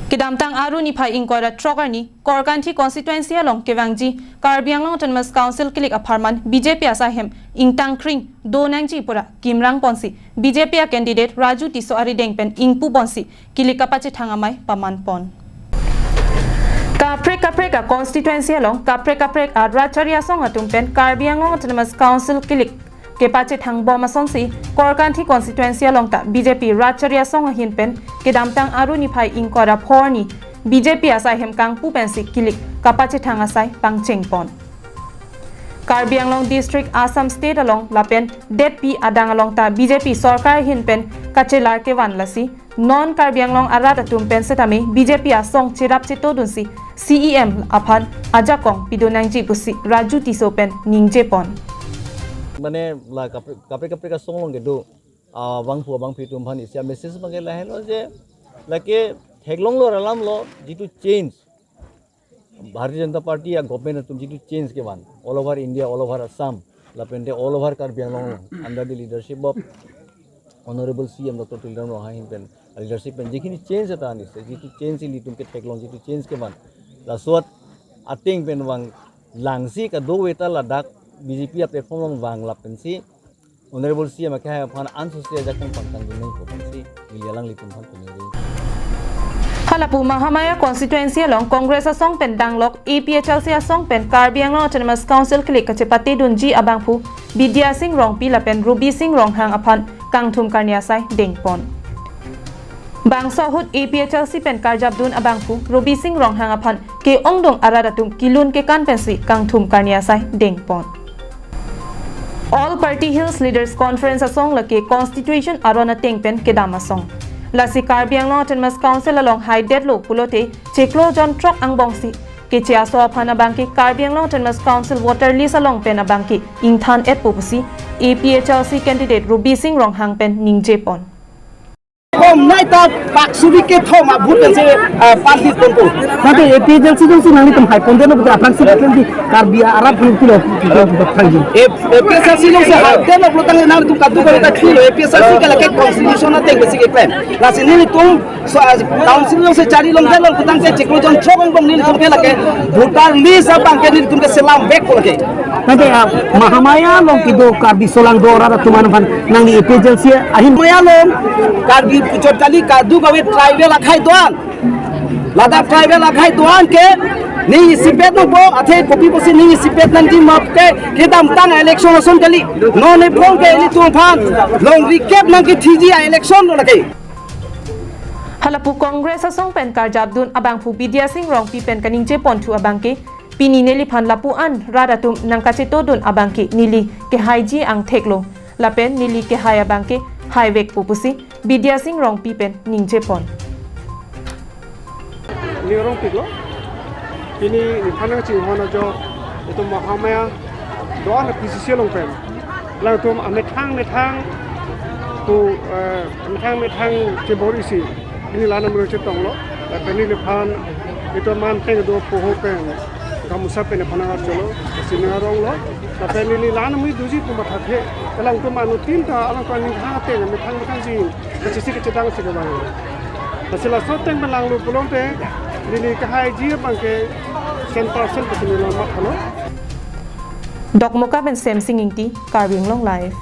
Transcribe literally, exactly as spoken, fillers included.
Kedamtang Aru niphai ingkoi ra throk arni Korkanthi constituency along kevangji Karbi Anglong Autonomous Council kilik apharman B J P asai ahem ingtangkring do nangji pura kimrang ponsi B J P a candidate Raju Tisso arideng pen ingpu ponsi kilik kapachethang amei paman pon. Kaprek kaprek a constituency along kaprek kaprek a rat chari asong atum pen Karbi Anglong Autonomous Council kilik kepachethang bom asonsi Korkanthi constituency along ta B J P rat chari asong ahin pen kedamtang Aru niphai ingkoi ra pho arni B J P asai ahem kangpu pensi kilik kapachethang asai pangcheng pon. Karbi Anglong District, Assam State along lapen detpi adang along ta B J P sorkar ahin pen kachelar kevan lasi non Karbi Anglong arat atum pen setame B J P asong cherap chetodunsi C E M aphan ajakong pidun nangji pusi Raju Tisso pen ningje pon. Mane la kaprek kaprek kaprek asong along kedo, ah, abangphu abangphi atum aphan isi a message abangke lahelo je, lake theklonglo alam lo jitu change, Bharatiya Janata Party a government atum jitu change kevan all over India, all over Assam, lapente all over Karbi Anglong along under the leadership of Honorable C M Doctor Tuliram Ronghang ahin pen leadership pen jikhini change eta anise, jitu change ilitum ketheklong, jitu change kevan, laso ateng pen vang langsi kadokave ta ladak B J P a platform along vang lapensi Honorable C M akehai aphan ansose ajakong pangtang dun nangpo pensi neli alanglitum aphan pini ri. Halapu Mahamaya constituency along Congress asong pen danglok A P H L C asong pen Karbi Anglong Autonomous Council kilik kachepate dunji abangphu Bidya Sing Rongpi lapen Rubi Sing Ronghang aphan kangthum karni asai dengpon. Bangso ahut A P H L C pen karjapdun abangphu Rubi Sing Ronghang aphan ke-ongdung arat atum kilun kekan pensi kangthum karni asai dengpon. All Party Hills Leaders Conference asong lake Constitution aron ateng pen kedam asong. Lasi Karbi Anglong Autonomous Council along haidetlo pulote chiklo jon throk angbongsi keche aso aphan abangke Karbi Anglong Autonomous Council voter list along pen abangke ingthan-etpo pusi A P H L C candidate Rubi Sing Ronghang pen ningje pon. Kom nai ta pak subi kethom a vote pensi, ah, party ponpo. Nate A P H L C jongsi nanglitum hai pondetlo pulote aphrangsi klem di Karbi arat pilo pilo pilo pilo. A P H L C jongsi haidetlo pulo tangte nanglitum kadokave ta thilo, A P H L C ke lake constitution ateng pensi keklem. Lasi nelitum so, ah, council jongsi chari longdetlo pulo tangte chiklo jon throk angbong nelitum ke lake voter list abangke nelitum ke selam vekpo lake. Nate, ah, Mahamaya along kedo Karbi solangdo arat atum aphan nangli A P H L C ahin. Mahamaya along Karbi puchot kali kadokave tribal akhai do-an. Ladak tribal akhai do-an ke ning isipet nangpo, athe kopi pusi ning isipet nangji ma puke kedamtang election ason kali. Non ephong ke ilitum aphan longrikep nangkethiji a-election lo lake. Halapu Congress asong pen karjapdun abangphu Bidya Sing Rongpi pen kaningje ponthu abangke, pini neliphan lapu-an rat atum nangkachetodun abangke neli kehaiji angthek lo. Lapen neli kehai abangke haivekpo pusi Bidya Sing Rongpi pen ningje pon. Ni Rongpi lo. Pini nephan nangchinghon ajo itum Mahamaya do-an P C C along pen. Alangtum amethang methang tu, eh, amethang methang chebor isi. Pini la-an amrong chetonglo. Lapen neliphan itum man teng do poho pen gamusa pen nephan nang-arjolo, si nang-aronglo. Lapen neli la-an amri doji pu mathathe. Alangtum anuttin ta alangtum ningthan ateng methang methang ji kachisi kachedang si kevang. Lasi laso ateng pen langlo pulote neli kehaiji abangke cent percent pusi neli mathalo. Dokmoka pen Semsing Ingti, Karbi Anglong Live.